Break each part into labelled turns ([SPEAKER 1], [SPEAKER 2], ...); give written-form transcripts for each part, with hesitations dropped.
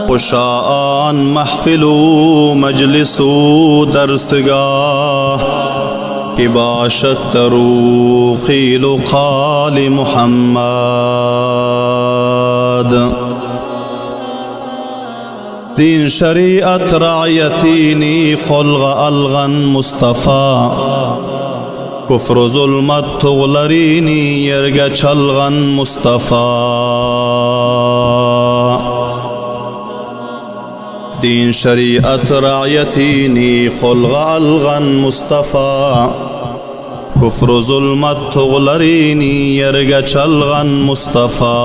[SPEAKER 1] Hoşa an mahfil-u mejlis-u dersgah, Ki başad der u qil-u kal-i Muhammad. Din şeriat raýatyny kolga algan Mustafa, Küfr-u zulmat tuglaryny ýerge çalgan Mustafa. Din şeriat raýatyny kolga algan Mustafa, Küfr-u zulmat tuglaryny ýerge çalgan Mustafa.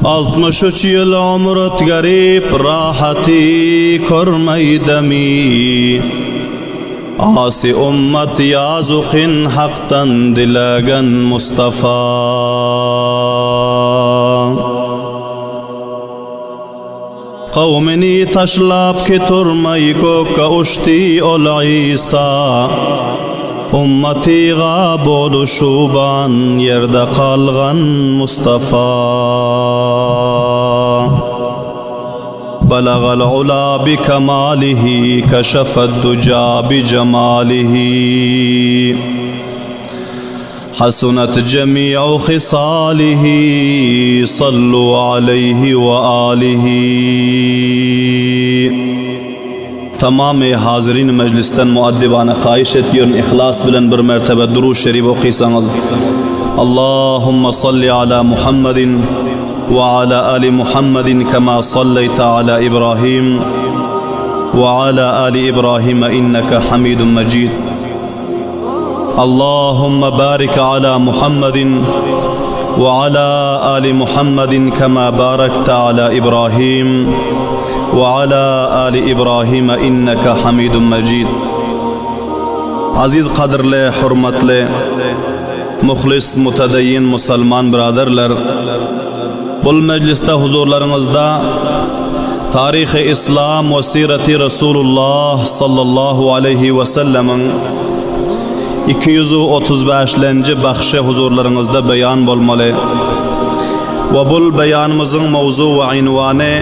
[SPEAKER 1] 63 ýyl ömür ötgerip, rahaty körmeý demi. Asy ummat ýazukyn Hakdan dilegen Mustafa. Kowmyny taşlap ki turmaý kökge uçdy ol Isa. Ummatyga boluşuban ýerde kalgan Mustafa. Balagal ula bi kamalihi keşefed duja bi jemalihi. Hasunat jemi'u hisalihi sallu aleyhi we alihi. Tamamy hazirin mejlisden muaddibana haýyş etýärin ihlas bilen bir mertebe Durud Şerif okysaňyz. Allahumma salli ala Muhammedin we ala ali Muhammedin kema salleýte ala Ibrahim we ala ali Ibrahim inneke Hamidun Mejid. Allahumma barik ala Muhammedin we ala ali Muhammedin kema barakte ala Ibrahim we ala ali Ibrahim inneke Hamidun Mejid. Aziz kadyrly, hormatly, muhlis, mutedeyyin musulman biraderler, bul mejlisde huzurlaryňyzda Taryhy Islam we Sireti Resulullah sallallahu aleýhi we sellemiň 235-lenji bahşy huzurlaryňyzda beýan bolmaly. We bul beýanymyzyň mowzu we ynwany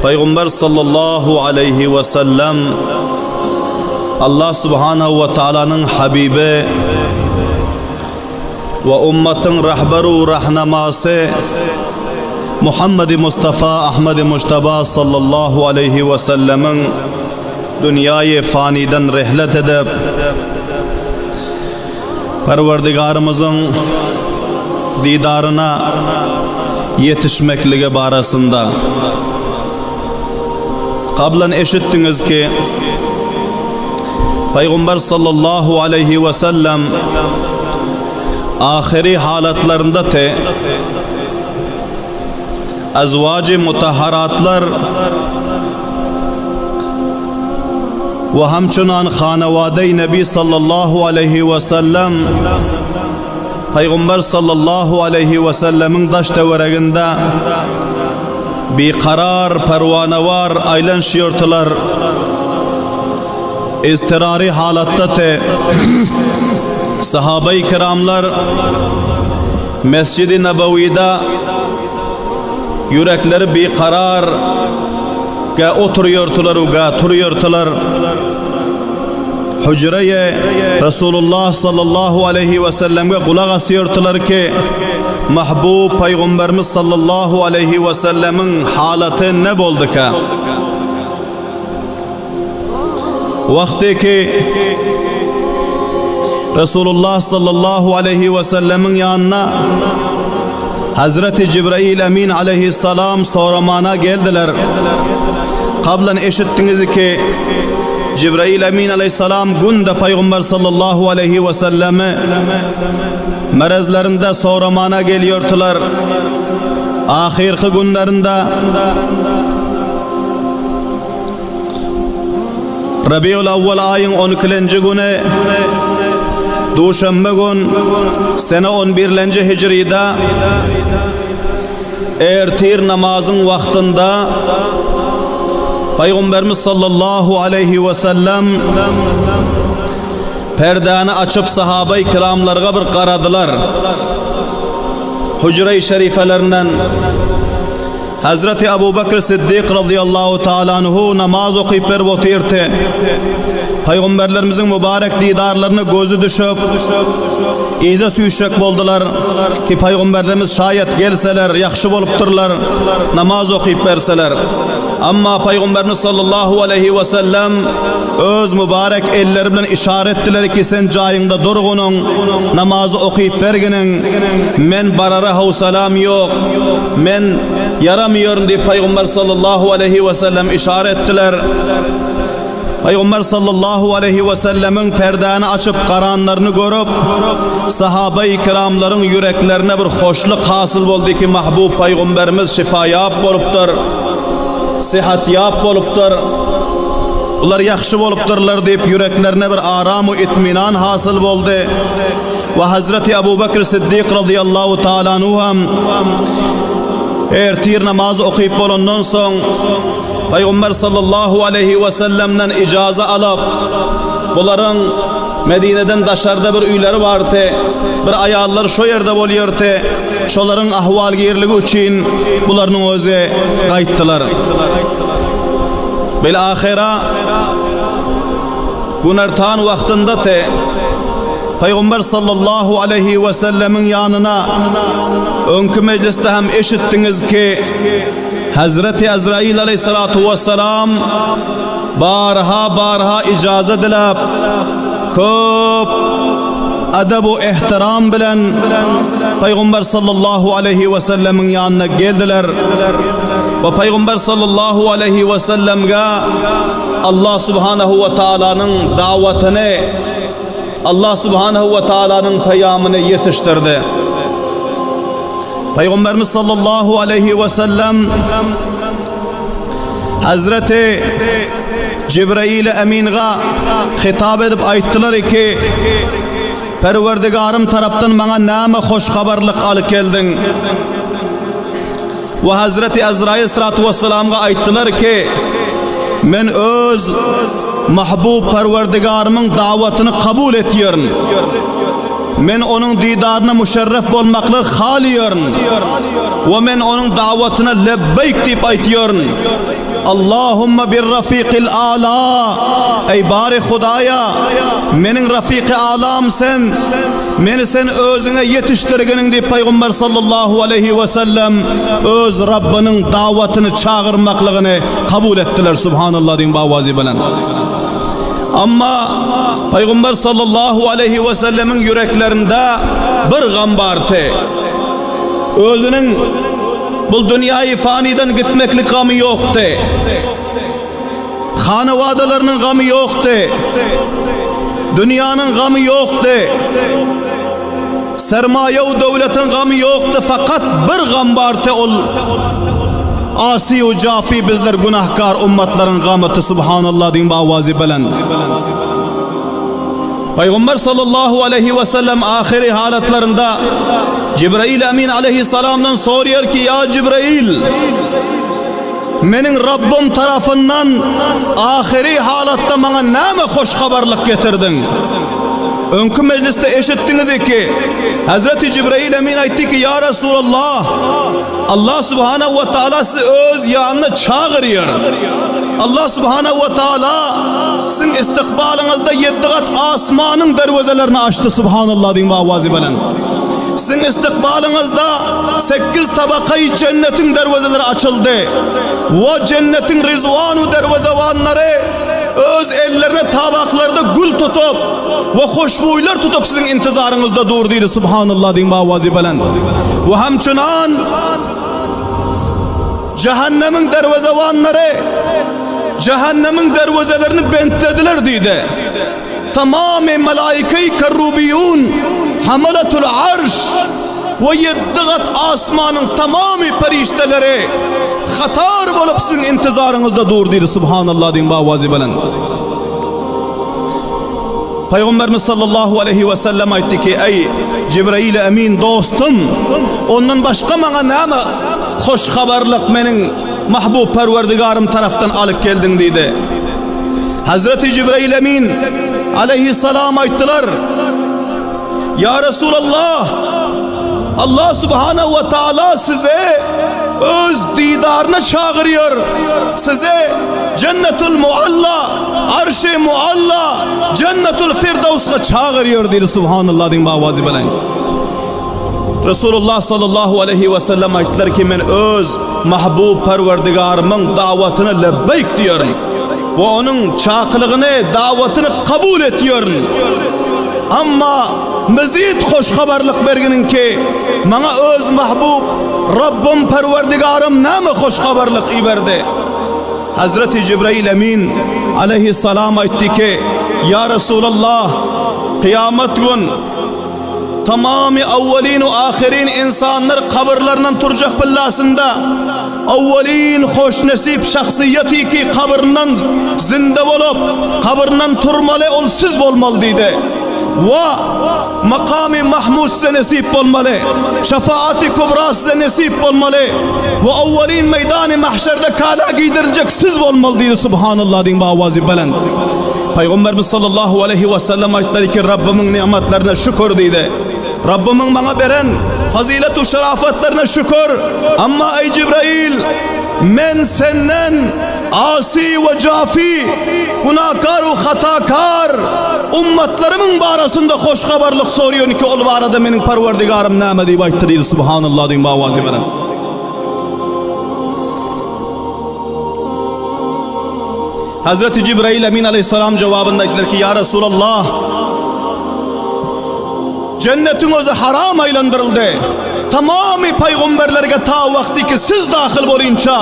[SPEAKER 1] Pygamber sallallahu aleýhi we sellem Allah subhanahu we taalanyň habibi we ummatyň rahberu rahnamasy Muhammedi Mustafa Ahmedi Mujtaba sallallahu aleýhi we sellemiň dünýäýi fanydan rehlet edip, Perwerdigarymyzyň didaryna ýetişmekligi barasynda. Kablan eşitdiňiz ki, Pygamber sallallahu aleýhi we sellem ahyry halatlarynda te azwajy mutahharatlar we hamçunan hanawaday Nebi sallallahu aleýhi we sellem Pygamber sallallahu aleýhi we sellemiň daş töwereginde Bikarar perwanewar aýlanyşýordylar. Iztirary halatda te sahabeý kiramlar Mesjidi Nabawida ýürekleri bikarar gä oturýordylar we gä turýordylar. Hüjreýe Resulullah sallallahu aleýhi we sellemge gulak asýardylar ki, Mahbub Pygamberimiz sallallahu aleýhi we sellemiň halaty ne bolduka? Wagty ki Resulullah sallallahu aleýhi we sellemiň ýanyna Hazreti Jibrail Emin aleýhissalam soramana geldiler. Kablan eşitdiňiz ki, Jibrail Emin aleýhissalam günde Pygamber sallallahu aleýhi we sellemi merezlerinde soramana gelýärdiler. Ahyrky günlerinde Rabiul Awwal aýyň 12-nji güni duşenbe gün sene 11-lenji hijrida ertir namazyň wagtynda Pygamberimiz sallallahu aleýhi we sellem. Perdäni açyp sahabaý kiramlarga bir garadylar. Hujra-i şerifelerinden Hazreti Abu Bekr Siddik radıyallahu taala anhu namaz okyp berip otyrdy. Pygamberlerimiziň mübarek didarlaryna gözi düşüp, yza süýşjek boldular ki, Pygamberlerimiz şaýat gelseler, ýagşy bolupdyrlar, namaz okyp berseler. Amma Pygamberimiz sallallahu aleýhi we sellem öz mübarek elleri bilen işara etdiler ki, sen jaýyňda durgunyň, namazy okyp berginiň, men barara howsalam ýok, men ýaramyýaryn diýip Pygamber sallallahu aleýhi we sellem işara etdiler. Pygamber sallallahu aleýhi we sellemiň perdäni açyp garanlaryny görüp, sahabaýy kiramlaryň ýüreklerine bir hoşluk hasyl boldy ki, mahbub Pygamberimiz şifaýap bolupdyr, syhatýap bolupdyr. Bular ýagşy bolupdyrlar diýip ýüreklerine bir aram we itminan hasyl boldy. We Hazreti Abu Bekr Siddik radıyallahu taala anhu hem ertir namaz okyp bolandan soň Pygamber sallallahu aleýhi we sellemden ijaza alyp, bularyň Medineden daşarda bir öýleri bardy, bir aýallar şo ýerde bolýardy, şolaryň ahwalgirligi üçin bularynyň özi gaýtdylar. Bil ahyra günortan wagtynda te Pygamber sallallahu aleýhi we sellemiň ýanyna öňki mejlisde hem eşitdiňiz ki, Hezreti Ezrail aleýhissalatu wessalam barha-barha ijaza diläp, köp edep we ehtiram bilen Pygamber sallallahu aleýhi wesellemiň ýanyna geldiler we Pygamber sallallahu aleýhi wesellemge Allah subhanahu we taalanyň dawatyny, Allah subhanahu we taalanyň peýamyny ýetişdirdi. Pygamberimiz sallallahu aleýhi we sellem Hazreti Jibrail Eminga hitap edip aýtdylar ki, Perwerdigarym tarapdan maňa näme hoş habarlyk alyp geldiň? We Hazreti Azrail salatu vesselamga aýtdylar ki, Men öz mahbub Perwerdigarymyň dawatyny kabul etýärin. Men onuň didaryna müşerref bolmaklygy halaýaryn we men onuň dawatyna lebbeýk diýip aýtýaryn. Allahumma bir rafiqil ala, Eý bary Hudaýa, meniň rafiqi alam sen, meni sen özüňe ýetişdirginiň diýip Pygamber sallallahu aleýhi we sellem öz Rabbynyň dawatyny çagyrmaklygyny kabul etdiler. Subhanallah diýiň bawazy bilen. Amma Pygamber sallallahu aleýhi we sellemiň ýüreklerinde bir gam bardy. Özüniň bu dünýäi fanydan gitmeklik gamy ýokdy. Hanawadalarynyň gamy ýokdy. Dünýäniň gamy ýokdy. Sermaýa we döwletiň gamy ýokdy, fakat bir gam bardy ol Asi we Jafi bizler günahkar ummatlaryň gamyty Subhanallah diýiň bawazy belent. Pygamber sallallahu aleýhi we sellem ahyry halatlarynda Jibrail Amin aleýhi salamdan soraýar ki ýa Jibrail Meniň Rabbym tarapyndan ahyry halatda maňa näme hoş habarlyk getirdiň? Öňki mejlisde eşitdiňiz ki, Hezreti Jibrail Emin aýtdy ki, Ýa Resulallah, Allah Subhanahu we Taala sizi öz ýanyna çagyrýar. Allah Subhanahu we Taala siziň istikbalyňyzda ýedi gat asmanyň derwezelerini açdy, Subhanallah diýiň owazy bilen. Siziň istikbalyňyzda sekiz tabakaýy jennetiň derwezeleri açyldy. We jennetiň rizwanu derwezewanlary öz ellerine tabaklarda gül tutup we hoşboýlar tutup siziň intizaryňyzda dur diýdi. Subhanallah diýiň owazy belent. We hemçinan Jahannemiň derwezewanlary Jahannemiň derwezelerini bentlediler diýdi. Tamamy melaikeý kerrubiýun, hamalatul arş we ýeddi gat asmanyň tamamy perişdeleri hatar bolup siziň intizaryňyzda dur diýdi. Subhanallah diýiň bawazy bilen. Pygamberimiz sallallahu aleýhi we sellem aýtdy ki, Eý, Jibrail Emin dostum, ondan başga maňa näme hoş habarlyk meniň Mahbub Perwerdigarym tarapdan alyp geldiň diýdi. Hazreti Jibrail Emin. aleýhissalam aýtdylar, Ýa Resulallah, Allah subhanahu we taala size öz didaryna çagyrýar. Size Jennetul Mualla, Arşy Mualla, Jennetul Firdawsga çagyrýar diýdi. Subhanallah diýiň bawazy bilen. Resulullah sallallahu aleyhi we sellem aýtdylar ki, men öz mahbub Perwerdigarymyň dawatyna lebbeýk diýerin we onuň çakylygyny, dawatyny kabul etýärin. Amma mezit hoş habarlyk berginiň ki, maňa öz mahbub Rabbym Perwerdigarym näme hoş habarlyk iberdi? Hazreti Jibrail Emin aleyhissalam aýtdy ki, Ýa Resulallah, kyýamat gün Tamamy awwalin we ahyrin ynsanlar kabyrlaryndan turjak billasynda awwalin hoşnesip şahsyýeti ki kabyryndan zinde bolup kabyryndan turmaly ol siz bolmaly diýdi. We makamy mahmud size nesip bolmaly. Şefaaty kubra size nesip bolmaly. We awwalin meýdany mahşerde kala giýdiriljek siz bolmaly diýdi. Subhanallah diýiň bawazy belent. Pygamberimiz sallallahu aleýhi we sellem aýtdylar ki, Rabbymyň nimetlerine şükür diýdi. Rabbymyň maňa beren fazylet we şerafatlaryna şükür. Amma eý Jibrail, men senden asi we jafi, günakar we hatakar ummatlarymyň barasynda hoş habarlyk soraýan ki, ol barada meniň Perwerdigarym näme diýip aýtdy diýdi. Subhanallah diýiň bawazy bilen. Hazreti Jibrail Emin aleyhisselam jogabynda aýtdylar ki, Ýa Resulallah, Jennetiň özi haram aýlandyryldy. Tamamy paýgamberlerge ta wagty ki siz dahyl bolynça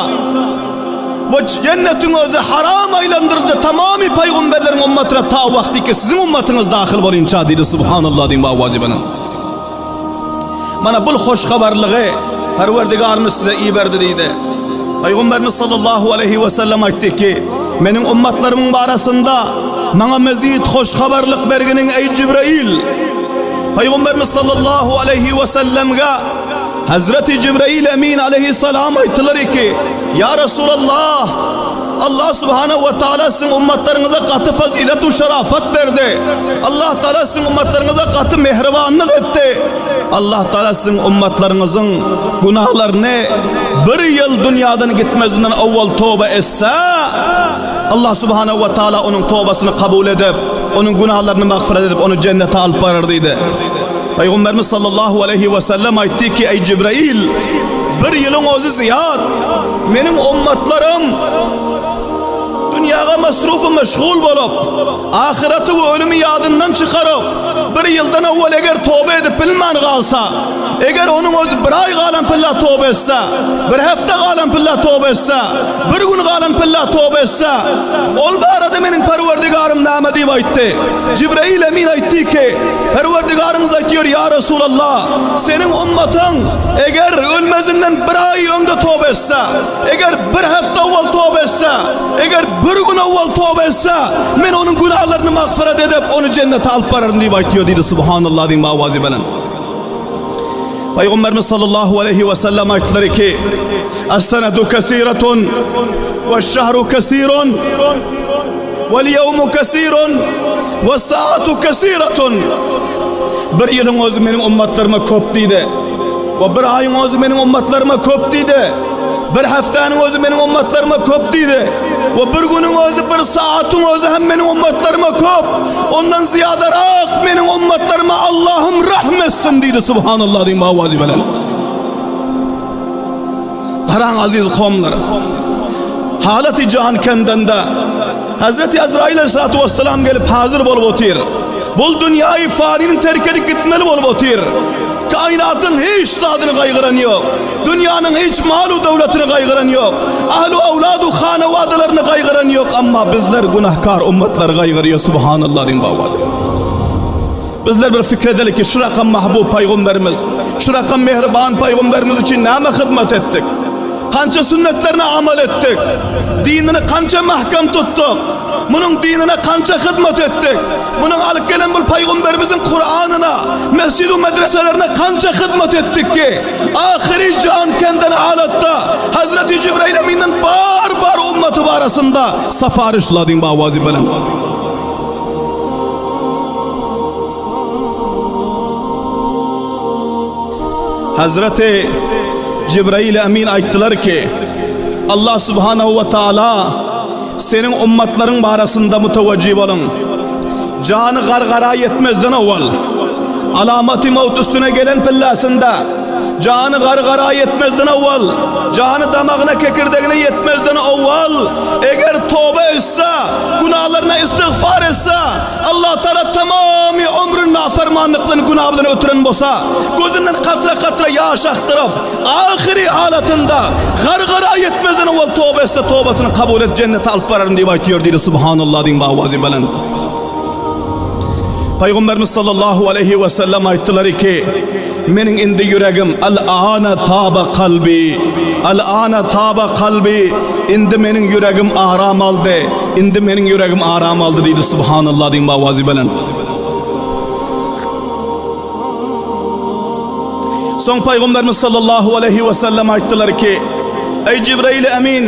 [SPEAKER 1] we jennetiň özi haram aýlandyryldy tamamy paýgamberleriň ummatyna ta wagty ki siziň ummatyňyz dahyl bolynça diýdi. Subhanallah diýiň bawazy bilen. Mana bul hoş habarlygy Perwerdigarymyz size iberdi diýdi. Pygamberimiz sallallahu aleýhi we sellem aýtdy ki, Meniň ummatlarymyň barasynda maňa mezit hoş habarlyk berginiň eý Jibrail. Pygamberimiz sallallahu aleýhi we sellemge Hazreti Jibrail Emin aleýhissalam aýtdylar ki, Ýa Resulallah, Allah subhanahu we taala siziň ummatlaryňyza gaty fazylet we şerafat berdi. Allah taala siziň ummatlaryňyza gaty mähribanlyk etdi. Allah taala siziň ummatlaryňyzyň günahalaryny bir ýyl dünýadan gitmezinden owal toba etse, Allah subhanahu we taala onuň tobasyny kabul edip, onuň günahalaryny magfyrat edip, ony jennete alyp barar diýdi. Pygamberimiz sallallahu aleýhi we sellem aýtdy ki, Eý Jibrail, bir ýylyň özi zyýat, meniň ummatlarym dünýäge masruf-u meşgul bolup, ahyreti we ölümi ýadyndan çykaryp, bir ýyldan owwal eger toba edip bilmän galsa, eger onuň özi bir aý galan pille toba etse, bir hepde galan pille toba etse, bir gün galan pille toba etse, ol barada meniň Perwerdigarym näme diýip aýtdy? Jibrail Emin aýtdy ki, Perwerdigaryňyz aýtýar, Ýa Resulallah, seniň ummatyň eger ölmezinden bir aý öňde toba etse, eger bir hepde owal toba etse, eger bir gün owal toba etse, men onuň günalaryny magfyrat edip, ony jennete alyp bararyn diýip aýtýar diýdi. Subhanallah diýiň owazy bilen. Pygamberimiz sallallahu aleýhi we sellem aýtdylar ki, Es-senetu kesiratun weş-şehru kesirun Wal-ýewmu kesirun we-saatu kesiratun. Bir ýylyň özi meniň ummatlaryma köp diýdi. We bir aýyň özi meniň ummatlaryma köp diýdi. Bir hepdäniň özi meniň ummatlaryma köp diýdi. We bir günüň özi, bir saatyň özi hem meniň ummatlaryma köp. Ondan zyýadarak meniň ummatlaryma Allahym rahm etsin diýdi. Subhanallah diýiň owazy bilen. Garaň aziz kowumlar. Halaty jan kendende Hazreti Azrail aleyhissalatu vesselam gelip hazır bolup otyr. Bul dünýäyi fanini terk edip gitmeli bolup otyr. Kainatyň hiç zadyny gaýgyran ýok. Dünýäniň hiç malu döwletini gaýgyran ýok. Ahlu awladu hanawadalaryny gaýgyran ýok. Amma bizler günahkar ummatlar gaýgyrýar. Subhanallah diýin babaja. Bizler bir fikir edeli ki şu rakam mahbub paýgamberimiz, şu rakam mehriban paýgamberimiz üçin näme hyzmat etdik? Kança sünnetlerine amal etdik? Dinini kança mahkem tutduk? Munuň dinine kança hyzmat etdik? Munuň alyp gelen bu paýgamberimiziň Kuranyna, mesjid we medreselerine kança hyzmat etdik ki, ahyry jan kenden halatda Hazreti Jibrail Aminden bar bar ummaty barasynda safaryş ladin bawazi bilen. Hazreti Jibrail Emin aýtdylar ki, Allah Subhanahu we Taala seniň ummatlaryň barasynda mutewejji boluň. Jany gargara ýetmezden owal, alamaty mawt üstüne gelen pillasynda, jany gargara ýetmezden owal, jany damagyna kekirdegine ýetmezden owal, eger toba etse, günalaryna istigfar etse, Allah Taala tamamy ömrüni nafermanlyk bilen günah bilen ötüren bolsa, gözünden katra-katra ýaş akdyryp, ahyry halatynda gargara ýetmezden owal toba etse, tobasyny kabul edip jennete alyp bararyn diýip aýtýar diýdi. Subhanallah diýiň bawazy belent. Pygamberimiz sallallahu aleýhi we sellem aýtdylar ki, Meniň indi ýüregim al-ana taba kalbi, al-ana taba kalbi, indi meniň ýüregim aram aldy, indi meniň ýüregim aram aldy diýdi. Subhanallah diýiň bawazy belent. Soň Pygamberimiz sallallahu aleýhi we sellem aýtdylar ki, Eý Jibrail Emin,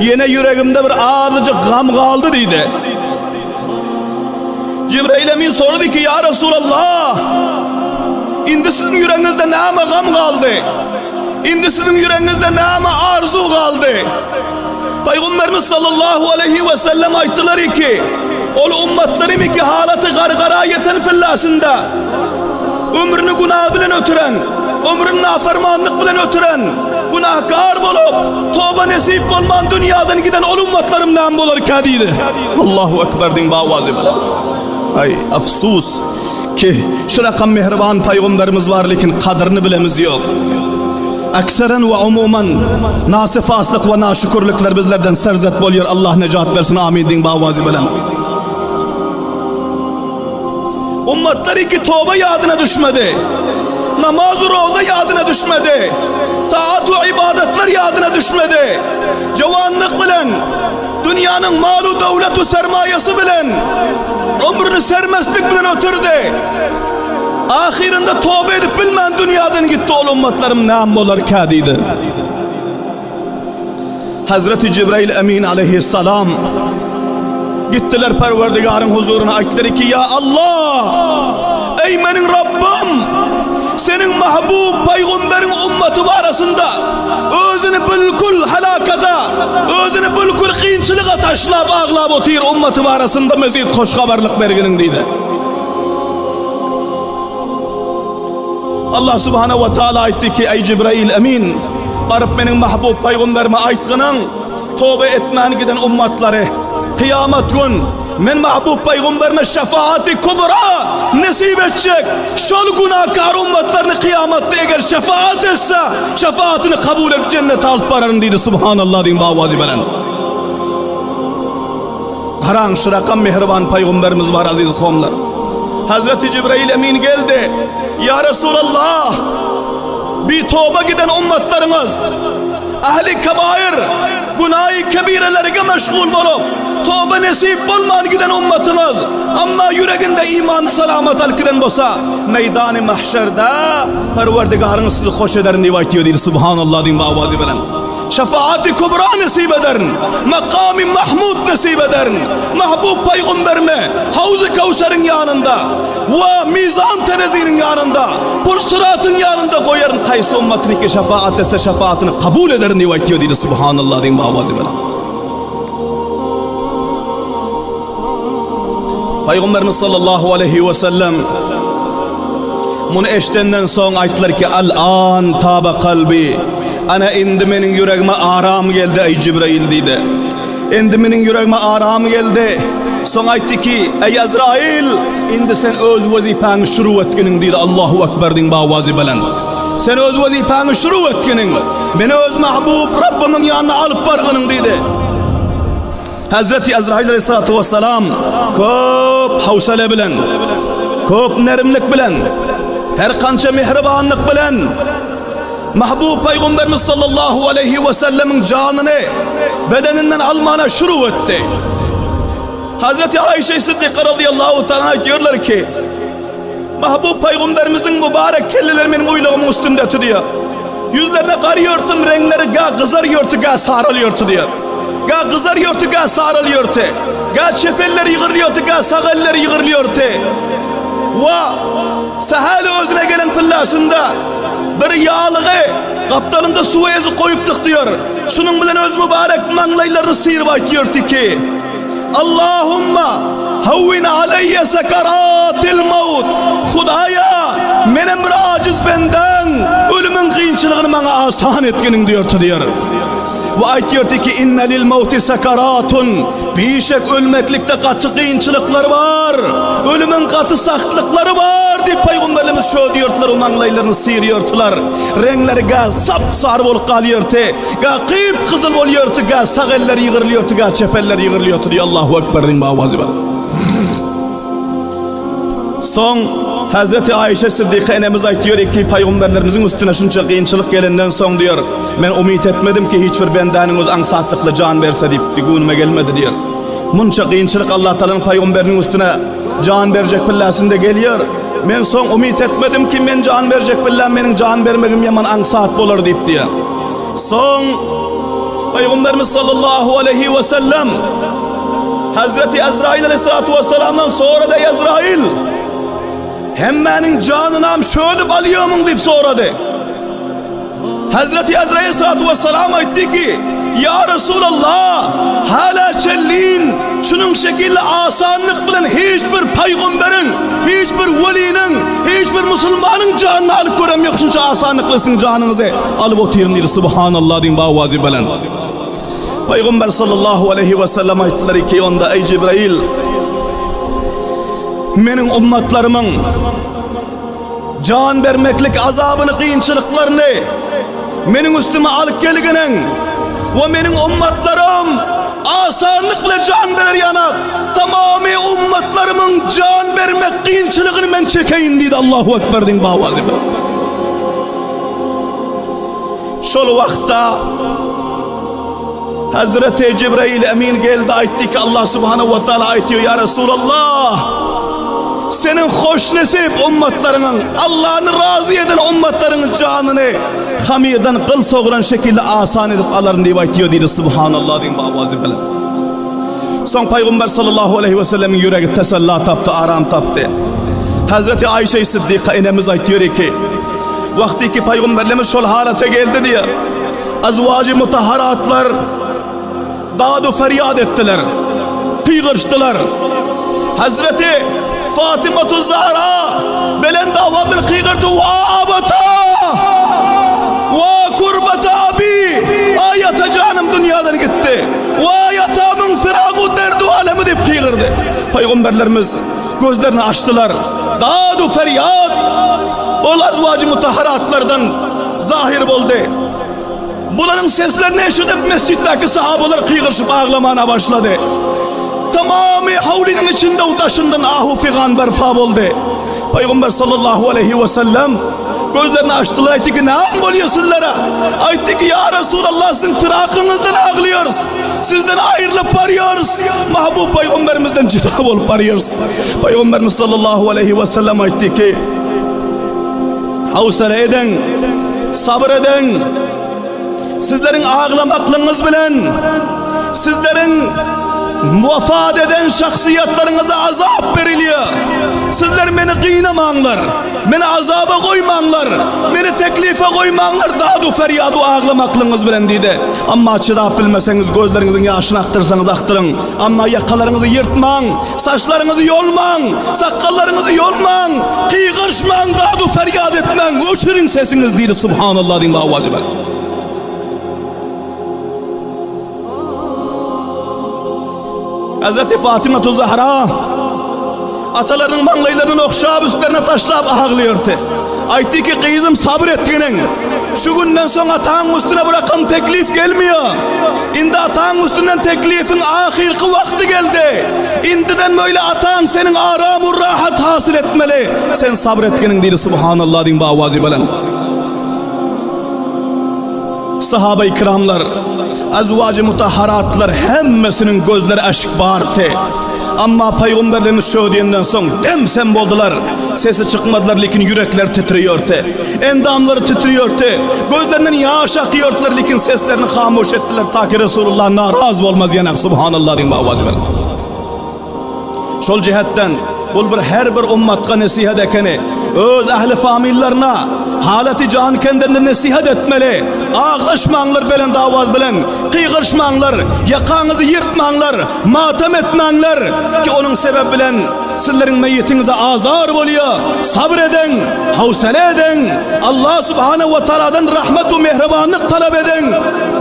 [SPEAKER 1] ýene ýüregimde bir azajyk gam galdy diýdi. Jibrail Emin sorady ki, Ýa Resulallah, indi siziň ýüregiňizde näme gam galdy? Indi siziň ýüregiňizde näme arzuw galdy? Pygamberimiz sallallahu aleýhi we sellem aýtdylar ki, ol ummatlarym iki halaty gargara ýeten pillasynda ömrüni günah bilen ötüren, ömrüni nafermanlyk bilen ötüren, günahkar bolup, toba nesip bolman dünýadan giden ol ummatlarym näme bolarka diýdi. Allahu ekber diň bawazy bilen. Aý, afsus ki şu rakam mehriban paýgamberimiz bar, lekin kadyryny bilemiz ýok. Akseren we umuman nasifaslyk we naşükürlikler bizlerden serzet bolýar. Allah nejat bersin. Amin diň bawazy bilen. Ummatlar iki toba ýadyna düşmedi. Namaz roza ýadyna düşmedi. Taat we ibadatlar ýadyna düşmedi. Jowanlyk bilen dünýäniň malu döwletu sermaýasy bilen ömrüni sermestlik bilen ötürdi. Ahyrynda toba edip bilmän dünýäden gitdi ol ummatlarym näme bolarka diýdi. Hazreti Jibrail Emin aleyhisselam gitdiler Perwerdigaryň huzuryna aýtdylar ki ýa Allah eý meniň Rabbym seniň mahbub paýgamberiň ummaty barasynda özüni bilkul halakada özüni bilkul kynçylyga taşlap aglap otyr ummaty barasynda mezit hoş habarlyk berginiň diýdi. Allah subhanahu wa taala aýtdy ki, Eý Jibrail Emin, baryp meniň mahbub paýgamberime aýtgynyň, toba etmän giden ummatlary, kyýamat gün men mahbub paýgamberime şefaaty kubra nesip etjek, şol günakar ummatlaryny kyýamatda eger şefaat etse, şefaatyny kabul edip jennete alyp bararyn diýdi. Subhanallah diýiň bawazy bilen. Garaň şu rakam mähriban paýgamberimiz bar aziz kowumlar. Hazreti Jibrail Emin geldi. Ýa Resulallah! Bi toba giden ummatlaryňyz ahli kebair, günaýy kebirelerge meşgul bolup, toba nesip bolman giden ummatyňyz, amma ýüreginde iman salamat alyp giden bolsa, meýdany mahşerde Perwerdigaryňyz sizi hoş ederin diýip aýtýar diýdi. Subhanallah diýiň bawazy bilen. Şefaaty kubra nesip ederin, makamy mahmud nesip ederin, mahbub paýgamberime Hawzy Köwseriň ýanynda we mizan tereziniň ýanynda, pul syratyň ýanynda goýaryn, haýsy ummatynyňky şefaat etse şefaatyny kabul ederin diýip aýtýar diýdi Subhanallah diýiň bawazy bilen. Paýgamberimiz sallallahu aleýhi we sellem muny eşdenden soň aýtdylar ki, Al-an taba kalbi. Ana indi meniň ýüregime aram geldi, eý Jibrail diýdi. Indi meniň ýüregime aram geldi. Soň aýtdy ki, eý Azrail, indi sen öz wezipäňi şuru etginiň diýdi. Allahu ekber diň bawazy belent. Sen öz wezipäňi şuru etginiň. Meni öz mahbub Rabbymyň ýanyna alyp bargynyň diýdi. Hazreti Azrail aleyhissalatu vesselam köp howsala bilen, köp nerimlik bilen, her kança mehribanlyk bilen Mahbub Pygamberimiz sallallahu aleyhi ve sellemiň janyny bedeninden almana şuru etdi. Hazreti Ayşe Sıddyka radıyallahu ta'ala aýtýarlar ki, Mahbub Pygamberimiziň mübarek kelleleri meniň uýlugymyň üstünde oturýar. Ýüzlerine gar ýörtüm, reňleri ga gyzar ýörti, ga saral ýörti diýär. Ga gyzar ýörti, ga saral ýörti. Ga çep elleri ýygyrly ýörti, ga sag elleri ýygyrly ýörti. Wa sähel özüne gelen. pillasynda bir ýalygy gapdalynda suw ezip goýupdyk diýer. Şunuň bilen öz mübarek maňlaýlaryny syryp aýtýardy ki, Allahumma hawwin aleýýe sekeratil maut. Hudaýa, menem bir ajiz bendäň, ölümiň kynçylygyny maňa asan etginiň diýerdi diýer. We aýtýardy ki, Inne lil mauti sekaratun. Bişek ölmeklikde gaty kynçylyklar bar. Ölümiň gaty sagtlyklary bar diýip pygamberimiz şo diýerdiler, o maňlaýlaryny syrýardylar. Reňleri gä sap-sary bolup galýardy, gä gyp-gyzyl bolýardy, gä sag elleri ýygrylýardy, gä çep elleri ýygrylýardy diýip Allahu Ekber diýip owazy bar. Soň Hazreti Aýşe Siddyka enemiz aýtýar ki, pygamberlerimiziň üstüne şunça kynçylyk gelenden soň diýär, men umyt etmedim ki hiç bir bendäniň özi aňsatlykla jan berse diýip, göwnüme gelmedi diýär. Munça kynçylyk Allah Taalanyň pygamberiniň üstüne jan berjek pilläsinde gelýär. Men soň umyt etmedim ki men jan berjek billäm meniň jan bermegim ýaman aňsat bolar diýip diýär. Soň Pygamberimiz sallallahu aleýhi we sellem Hazreti Ezrail aleyhissalatu vesselamdan sorady, Ey Ezrail, hemmäniň janynam şödüp alýarmyň diýip sorady. Hazreti Ezrail aleyhissalatu vesselam aýtdy ki, Ýa Resulallah, hala çenlin şunuň şekilli asanlyk bilen hiç bir paýgamberiň, hiç bir weliniň, hiç bir musulmanyň janyny alyp görem ýok, şunça asanlykla siziň janyňyzy alyp otyryn diýdi. Subhanallah diýiň bawazy bilen. Paýgamber sallallahu aleýhi we sellem aýtdylar ki, onda eý Jibrail, meniň ummatlarymyň Jan bermeklik azabyny kynçylyklaryny meniň üstüme alyp gelginiň we meniň ummatlarym asanlyk bilen jan berer ýanak tamamy ummatlarymyň jan bermek kynçylygyny men çekeýin diýdi Allahu Ekber diýiň bawazy bilen. Şol wagtda Hazreti Jibrail Emin geldi aýtdy ki Allah Subhanahu wa Taala aýtýar ýa Resulallah seniň hoşnesip ummatlaryňyň Allahny razy eden ummatlaryňyň janyny hamirden gyl sogran şekilde asan edip alaryn diýip aýtýar diýdi Subhanallah diýip awazy bilen. Soň Pygamber sallallahu aleýhi we sellemiň ýüregi tesella tapdy, aram tapdy. Hazreti Aýşe Siddyka enemiz aýtýar ki Wagty ki Pygamberimiz şol halata geldi diýär. Azwajy mutahharatlar dadu ferýat etdiler. Gygyryşdylar. Hazreti Fatimatu Zahra belent awaz bilen gygyrdy, Wa abata! Wa kurbata abi! Aý atajanym dünýadan gitdi. Waý atamyň firagu derdu alemi diýip gygyrdy. Pygamberlerimiz Gözlerini açdylar. Dad-u ferýat ol azwajy mutahharatlardan zahyr boldy. Bularyň seslerini eşidip mesjitdäki sahabalar gygyryşyp aglamana başlady. Tamamy howlynyň içinde u daşyndan ahu figan berpa boldy. Pygamber sallallahu aleýhi we sellem gözlerini açdylar aýtdy ki, näme bolýar sizlere? Aýtdy ki, ýa Resulallah siziň fyrakyňyzdan aglaýarys. Sizden aýrylyp barýarys. Mahbub pygamberimizden jyda bolup barýarys. Pygamberimiz sallallahu aleýhi we sellem aýtdy ki, Howsala ediň, sabyr ediň. Sizleriň aglamaklygyňyz bilen sizleriň wafat eden şahsyýetleriňize azap berilýär. Sizler meni gynamaňlar. Meni azaba goýmaňlar, meni teklife goýmaňlar dadu ferýadu aglamaklygyňyz bilen diýdi. Amma çydap bilmeseňiz gözleriňiziň ýaşyny akdyrsaňyz akdyryň. Amma ýakalaryňyzy ýyrtmaň, saçlaryňyzy ýolmaň, sakgallaryňyzy ýolmaň, gygyryşmaň, dadu ferýat etmäň, öçüriň sesiňizi diýdi. Subhanallah diýiň owazy bilen. Hazreti Fatyma Zahra atalarynyň maňlaýlaryny okşap üstlerine taşlap aglaýardy. Aýtdy ki, gyzym sabyr etginiň. Şu günden soň ataň üstüne bir rakam teklif gelmeýär. Indi ataň üstünden teklifiň ahyrky wagty geldi. Indiden böyle ataň seniň aram u rahat hasyl etmeli. Sen sabyr etginiň diýdi subhanallah diýin bawazy bilen. Sahaba-i kiramlar, azwajy mutahharatlar hemmesiniň gözleri eşk bardy. Amma pygamberlerimiz şo diýenden soň dem-sem boldular. Sesi çykmadylar, lekin ýürekleri titreýärdi. Endamlary titreýärdi. Gözlerinden ýaş akýardylar, lekin seslerini hamoş etdiler, ta ki Resulullah naraz bolmaz ýene subhanallah diýip owazy bilen. Şol jihetden bul bir her bir ummatga nesihat ekeni. Öz ähli famililaryna halaty jankendende nesihat etmeli. Aglaşmaňlar belent awaz bilen, gygyryşmaňlar, ýakaňyzy ýyrtmaňlar, matam etmäňler ki onuň sebäbi bilen sizleriň meýitiňize azar bolýa. Sabyr ediň, howsala ediň, Allah subhanahu we taaladan rahmet we mähribanlyk talap ediň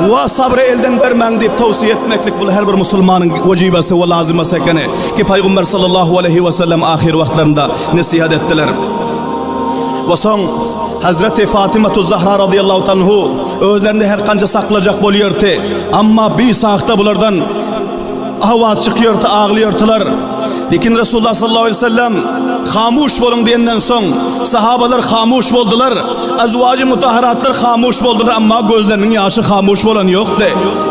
[SPEAKER 1] we sabry elden bermäň diýip towsiýe etmeklik bul her bir musulmanyň wajibesi we lazymasy ekeni ki Pygamber sallallahu aleýhi we sellem ahyr wagtlarynda nesihat etdiler. We soň Hazreti Fatimatu Zahra radiyallahu anhu özlerini her kança saklajak bolýardy. Amma bir sahta bulardan awaz çykýardy, aglaýardylar. Lekin Resulullah sallallahu aleyhi ve sellem hamuş boluň diýenden soň sahabalar hamuş boldular. Azwajy mutahharatlar hamuş boldular, amma gözleriniň ýaşy hamuş bolan ýokdy.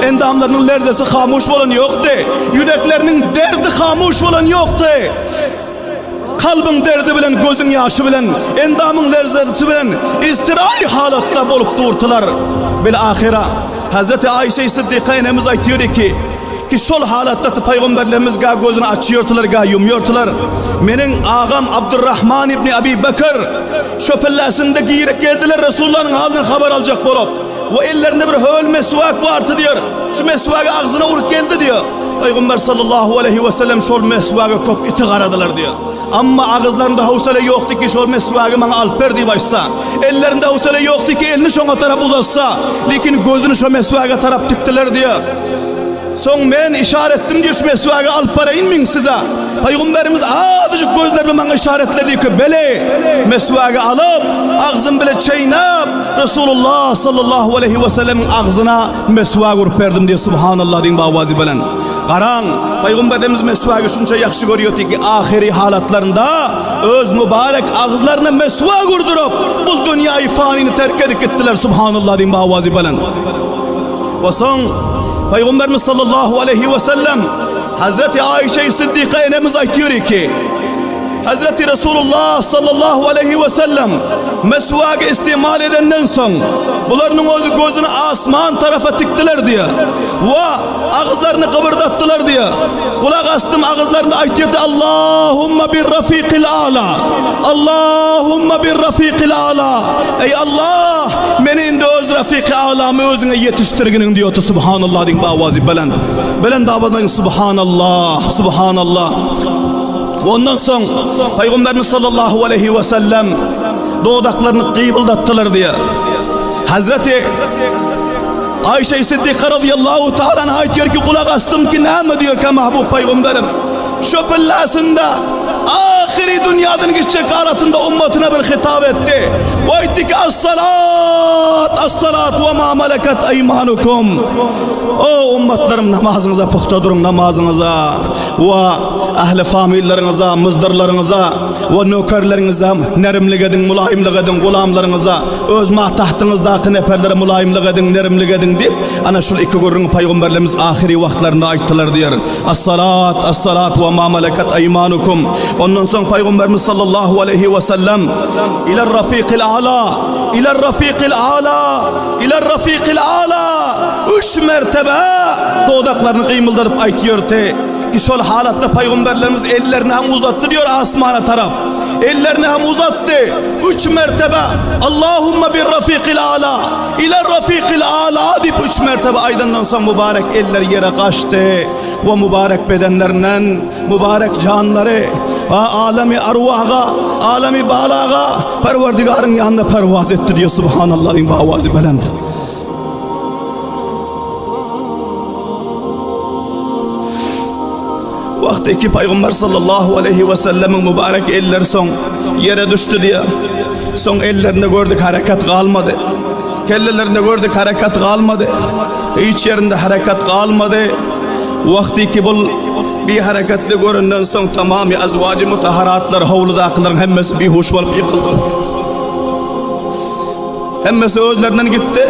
[SPEAKER 1] Endamlarynyň lerzesi hamuş bolan ýokdy. Ýürekleriniň derdi hamuş bolan ýokdy. Kalbyň derdi bilen, gözüň ýaşy bilen, endamyň lerzesi bilen iztiraý halatda bolup durdylar. Bil ahyra Hazreti Aýşe Siddyka enemiz aýtýar ki, ki şol halatda pygamberlerimiz ga gözüni açýardylar, ga ýumýardylar. Meniň agam Abdurrahman ibn Abi Bekr şo pillesinde girip geldiler Resulullahnyň halyndan habar aljak bolup. We ellerinde bir höl meswak bardy diýär. Şu meswagy agzyna urup geldi diýär. Pygamber sallallahu aleýhi we sellem şol meswaga köp iti garadylar diýär. Amma agyzlarynda howsala ýokdy ki şol meswagy maňa alyp ber diýip aýtsa. Ellerinde howsala ýokdy ki elini şoňa tarap uzatsa. Lekin gözüni şo meswaga tarap dikdiler diýär. Soň men işaret etdim diýär şu meswagy alyp baraýyn men size. Pygamberimiz azajyk gözleri bilen maňa işaretledi ki bele meswagy alyp agzym bile çeýnäp Resulullah sallallahu aleýhi we sellemiň agzyna Meswak urup berdim diýip subhanallah diýiň bawazy bilen. Garaň, Pygamberimiz meswagy şunça ýagşy görýärdi ki, ahyry halatlarynda öz mübarek agyzlaryna meswak urduryp, bu dünýäi fanyny terk edip gitdiler subhanallah diýiň bawazy bilen. We soň Pygamberimiz sallallahu aleýhi we sellem Hazreti Aişe Siddiqa enemiz aýtýar ki, Hazreti Resulullah sallallahu aleýhi we sellem meswagy istimal edenden soň, bularynyň özi gözüni asman tarapa tikdiler diýýär. We agyzlaryny gybyrdatdylar diýýär. Gulak asdym agyzlarynda aýtýardy Allahumma bir rafiqil ala. Allahumma bir rafiqil ala. Eý Allah, meni indi öz rafiqi alamy özüňe ýetişdirginiň diýýärdi. Subhanallah diýiň bawazy belent. Belent awazyň subhanallah, subhanallah. Ondan soň Pygamberimiz sallallahu aleýhi we sellem dodaklaryny gybyldatdylar diýýär. Hazreti Aýşe Siddiqa radiyallahu ta'ala anha aýtýar ki, gulak asdym ki näme diýerkä mahbub pygamberim. Şo pillasynda ahyry dünýadan geçjek halatynda ummatyna bir hitap etdi. We aýtdy ki, As-salat, as-salat we ma malakat aymanukum. O ummatlarym namazyňyza puhta duruň namazyňyza. We ähli familiýalaryňyza, myzdyrlaryňyza we nökerleriňize nerimlik ediň, mulaýymlyk ediň, gulamlaryňyza, öz matahtyňyzdaky neperlere mulaýymlyk ediň, nerimlik ediň diýip, ana şul iki gürrüňi pygamberlerimiz ahyry wagtlarynda aýtdylar diýer. As-salat, as-salat we ma malakat aýmanukum. Ondan soň pygamberimiz sallallahu aleýhi we sellem Iler rafiqil ala, iler rafiqil ala, iler rafiqil ala üç mertebe dodaklaryny gymyldadyp aýtýardy ki şol halatda pygamberlerimiz ellerini hem uzatdy diýär asmana tarap. Ellerini hem uzatdy. Üç mertebe Allahumma bir rafiqil ala, iler rafiqil ala diýip üç mertebe aýdandan soň mübarek eller ýere gaçdy we mübarek bedenlerinden mübarek janlary alemi arwaga, alemi balaga Perwerdigaryň ýanyna perwaz etdi diýe subhanallah diýip awazy belent. Wagt iki paýgamber sallallahu aleyhi we sellemiň mübarek elleri soň ýere düşdi diýe. Soň ellerinde gördük hereket galmady. Kellelerinde gördük hereket galmady. Hiç ýerinde hereket galmady. Wagt iki bul bir hereketli görenden soň tamamy azwajy mutaharatlar howludakylaryň hemmesi bihuş bolup ýykyldy. Hemmesi özlerinden gitdi.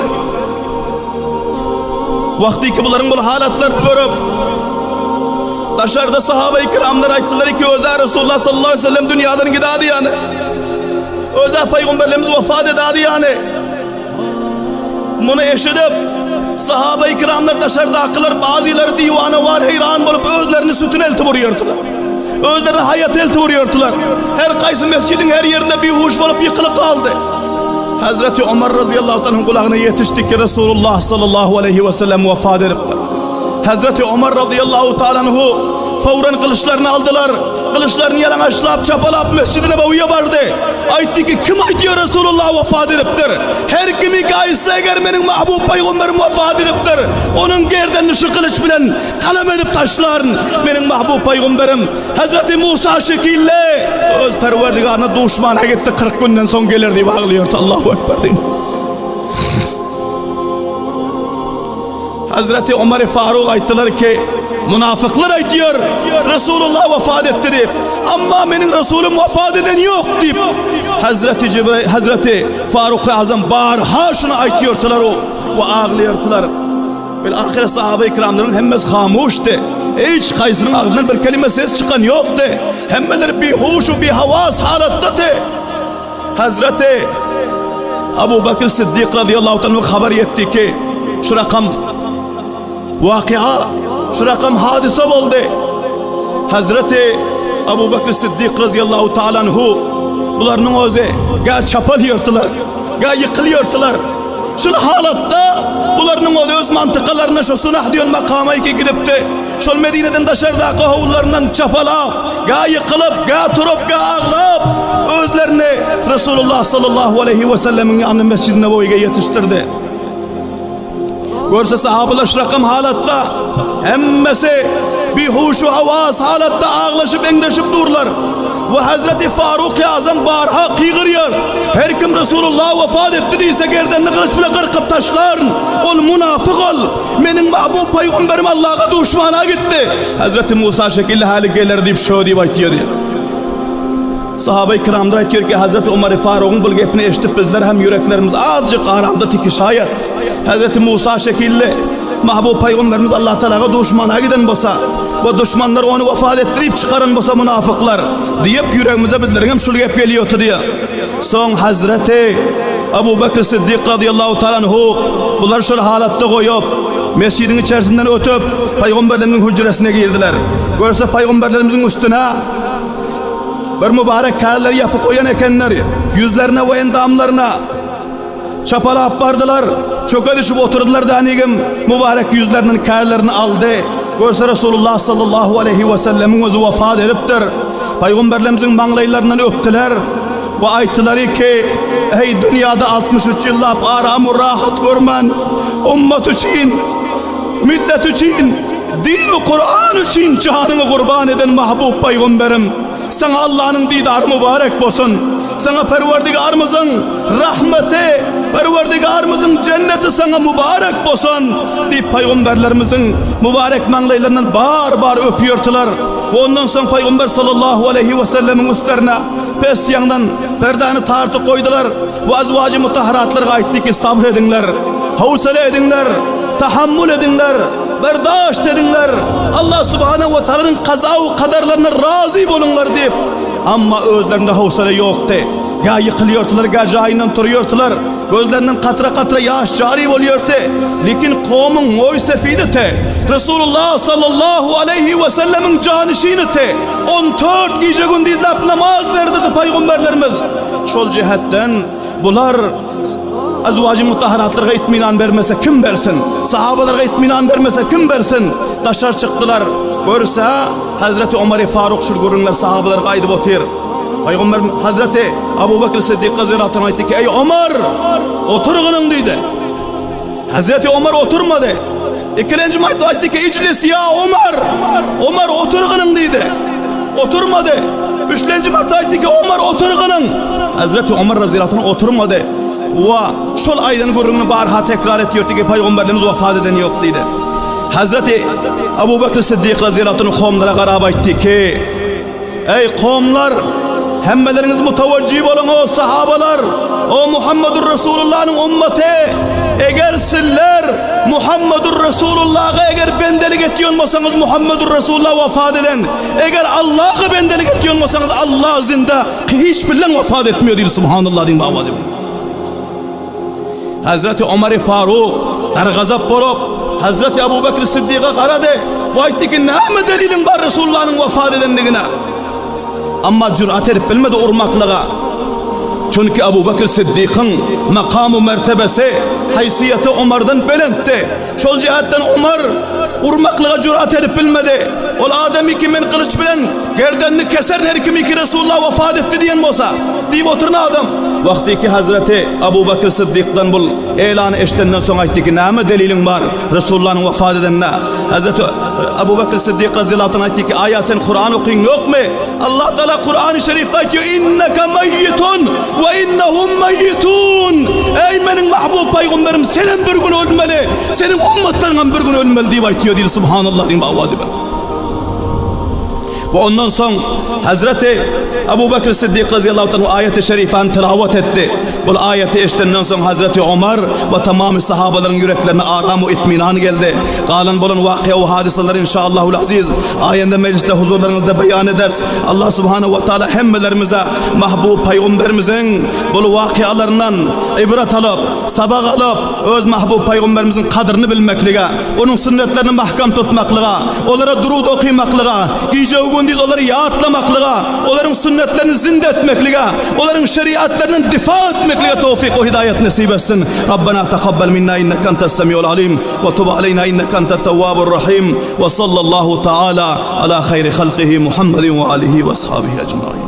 [SPEAKER 1] Wagty ki bularyň bul halatlaryny görüp, daşarda sahaba-i kiramlar aýtdylar ki, özä Resulullah sallallahu aleyhi ve sellem dünýadan gidadi ýany. Özä pygamberlerimiz wafat edadi ýany. Muny eşidip, sahaba-i kiramlar daşardakylar bazylary diwana war heýran bolup özlerini sütün eltip urýardylar. Özlerini haýata eltip urýardylar. Her kaýsy mesjidiň her ýerinde bihuş bolup ýykylyp galdy. Hazreti Omar razyýallahu anhuň gulagyna ýetişdi ki, Resulullah sallallahu aleýhi we sellem wefat edipdir. Hazreti Omar razyýallahu taala anhu fawran gylyçlaryny aldylar. Gylyçlaryny ýalaňaçlap, çapalap Mesjidi Nebewiýe bardy. Aýtdy ki, kim aýdýar Resulullah wefat edipdir? Her kim iki aýtsa eger meniň mahbub pygamberim wefat edipdir, onuň gerdenini şu gylyç bilen Kalam edip taşlaryn. Meniň mahbub pygamberim Hazreti Musa şekilli öz Perwerdigaryna duşmana gitdi, 40 günden soň geler diýip aglaýardy. Allahu ekber diýin. Hazreti Omar Faruk aýtdylar ki, munafyklar aýtýar, Resulullah wefat etdi diýip. Amma meniň Resulym wefat eden ýok diýip. Hazreti Jibril, Hazreti Faruk Azam barha şuny aýtýardylar we aglaýardylar. Bil ahyr sahaba ikramlaryň hemmesi hamuşdy. Hiç kaýsynyň agzyndan bir kelime ses çykan ýokdy. Hemmeleri bihuş we bihawas halatdady. Hazreti Abu Bakr Siddik radiyallahu anhu habar ýetdi ki, şu rakam wakia, şu rakam hadysa boldy. Hazreti Abu Bakr Siddik radiyallahu ta'ala anhu bularynyň özi gä çapal ýörtüler, gä ýykylýörtüler. Şul halatda bularynyň özi öz mantykalaryna şo Sunah diýen makama iki gidipdi. Şol Medineden daşardaky howlularyndan çapalap, gä ýykylyp, gä turup, gä aglap, özlerini Resulullah sallallahu aleýhi we sellemiň ýanyna Mesjidi Nebewige ýetişdirdi. Görse sahabalar şu rakam halatda hemmesi bihuş we hawas halatda aglaşyp eňreşip durlar. We Hazreti Faruk Azam barha gygyrýar. Her kim Resulullah wefat etdi diýse gerdenini gylyç bilen gyrkyp taşlaryn. Ol munafyk ol. Meniň mahbub pygamberim Allaha duşmana gitdi. Hazreti Musa şekilli hali geler diýip şo diýip aýtýar diýip. Sahaba-i kiramlar aýtýar ki, Hazreti Omar-y Farugyň bul gepini eşidip bizler hem ýüreklerimiz azjyk aramda tiki şaýat. Hazreti Musa şekilli mahbub pygamberimiz Allah Tagalaga duşmana giden bolsa, we duşmanlar ony wefat etdi diýip çykaran bolsa munafyklar diýip ýüregimize bizleriň hem şul gep gelýärdi diýýär. Soň Hazreti Abu Bekr Siddik razyýallahu taala anhu bulary şol halatda goýup, mesjidiň içerisinden ötüp, pygamberlerimiziň hüjresine girdiler. Görse pygamberlerimiziň üstüne Bir mübarek kärleri ýapyp goýan ekenler, ýüzlerine we endamlaryna çapalap bardylar, çöke düşüp oturdylar dänigim, mübarek ýüzlerinden kärlerini aldy. Görse Resulullah sallallahu aleýhi we sellemiň özi wefat edipdir. Pygamberlerimiziň maňlaýlaryndan öpdüler we aýtdylar ki, Eý dünýäde 63 ýyllap aram we rahat görmän, ummat üçin, millet üçin, Din we Kuran üçin janyňy gurban eden mahbub pygamberim, saňa Allanyň didary mübarek bolsun! Saňa Perwerdigarymyzyň rahmeti, Perwerdigarymyzyň jenneti saňa mübarek bolsun! diýip pygamberlerimiziň mübarek maňlaýlaryndan bar-bar öpýärdiler we ondan soň pygamber sallallahu aleýhi we sellemiň üstlerine pes ýaňdan perdäni tartyp goýdular we azwajy mutahharatlarga aýtdy ki, Sabr ediňler, howsala ediňler, tahammul ediňler! Berdaşt ediňler, Allah subhanahu we taalanyň kaza we kadarlaryna razy boluňlar diýip, amma özlerinde howsala ýokdy. Gä ýykylýardylar, gä jaýyndan turýardylar. Gözlerinden katra-katra ýaş jary bolýardy. Lekin kowmuň moý sefiditi, Resulullah sallallahu aleýhi we sellemiň janyşiniti, 14 gije-gündizläp namaz berdirdi pygamberlerimiz. Şol jähetden bular Azwajy mutahharatlarga itminan bermese kim bersin? Sahabalarga itminan bermese kim bersin? Daşary çykdylar. Görse, Hazreti Omar Faruk şul gürrüňleri sahabalarga aýdyp otyr. Pygamber Hazreti Abu Bekr Siddik razyýallahu anh aýtdy ki, Eý Omar, oturgynyň diýdi. Hazreti Omar oturmady. Ikilenji maýtda aýtdy ki, Ijlis ýa Omar! Omar oturgynyň diýdi. Oturmady. Üçlenji marta aýtdy ki, Omar oturgynyň. Hazreti Omar razyýallahu anh oturmady. Wa şol aýdan gürrüňini barha tekrar etýärdi ki, pygamberimiz wafat eden ýok diýdi. Hazreti Abu Bekr Siddik razyýallahu anh kowumlara garap aýtdy ki, Eý, kowumlar! Hemmeleriňiz mutawajjih boluň, o sahabalar! O Muhammedur Resulullanyň ummaty! Eger sizler Muhammedur Resulullaha eger bendelik etýän bolsaňyz, Muhammedur Resulullah wafat eden, eger Allaha bendelik etýän bolsaňyz, Allah zinda, hiç birleň wafat etmeýär diýdi, subhanallah diýiň baba diýip. Hazreti Omar Faruk dargazap bolup, Hazreti Abu Bekr Siddiga garady we aýtdy ki, näme deliliň bar Resulullanyň wafat edendigine? Amma jürat edip bilmedi urmaklyga. Çünki Abu Bekr Siddikyň makam-u mertebesi, haýsyýeti Omardan belentdi. Şol jähetden Omar urmaklyga jürat edip bilmedi. Ol adamy ki men gylyç bilen gerdenini keserin her kimi ki Resulullah wefat etdi diýen bolsa, diýip oturan adam. Wagty ki Hazreti Abu Bekr Siddykdan bul elany eşidenden soň aýtdy ki, näme deliliň bar Resulullanyň wefat edenine? Hazreti Abu Bekr Siddik razyýallahu anh aýtdy ki, Aýa sen Kuran okyň ýokmy? Allah Taala Kurany Şerifde aýtýar, Inneke meýitun we innehum meýitun. Eý meniň mahbub paýgamberim, sen hem bir gün ölmeli, seniň ummatlaryň hem bir gün ölmeli diýip aýtýar diýdi. Subhanallah diýip awazy bilen. We ondan soň Hazreti Abu Bekr Siddik razyýallahu anh aýaty şerifany tilawat etdi. Bul aýaty eşidenden soň Hazreti Omar we tamamy sahabalaryň ýüreklerine aram we itminan geldi. Galan bolan wakyýa we hadysalary inşaallahul aziz aýanda mejlisde huzurlaryňyzda beýan ederis. Allah subhanahu we taala hemmelerimize mahbub paýgamberimiziň bul wakyýalaryndan ibret alyp, sabak alyp, öz mahbub paýgamberimiziň kadryny bilmeklige, onuň sünnetlerini mahkam tutmaklyga, olara durud okymaklyga, gije-gündiz olary ýatlamaklyga, olaryň sünnetlerini zinde etmeklige, olaryň şeriatlaryndan difa etmeklige towfyk we hidaýat nesip etsin. Rabbena takabbal minna inneke entes semiul alim we tub aleyna inneke entet tewwabur rahim we sallallahu taala ala haýri halkihi Muhammedin we alihi we ashabihi ecmain.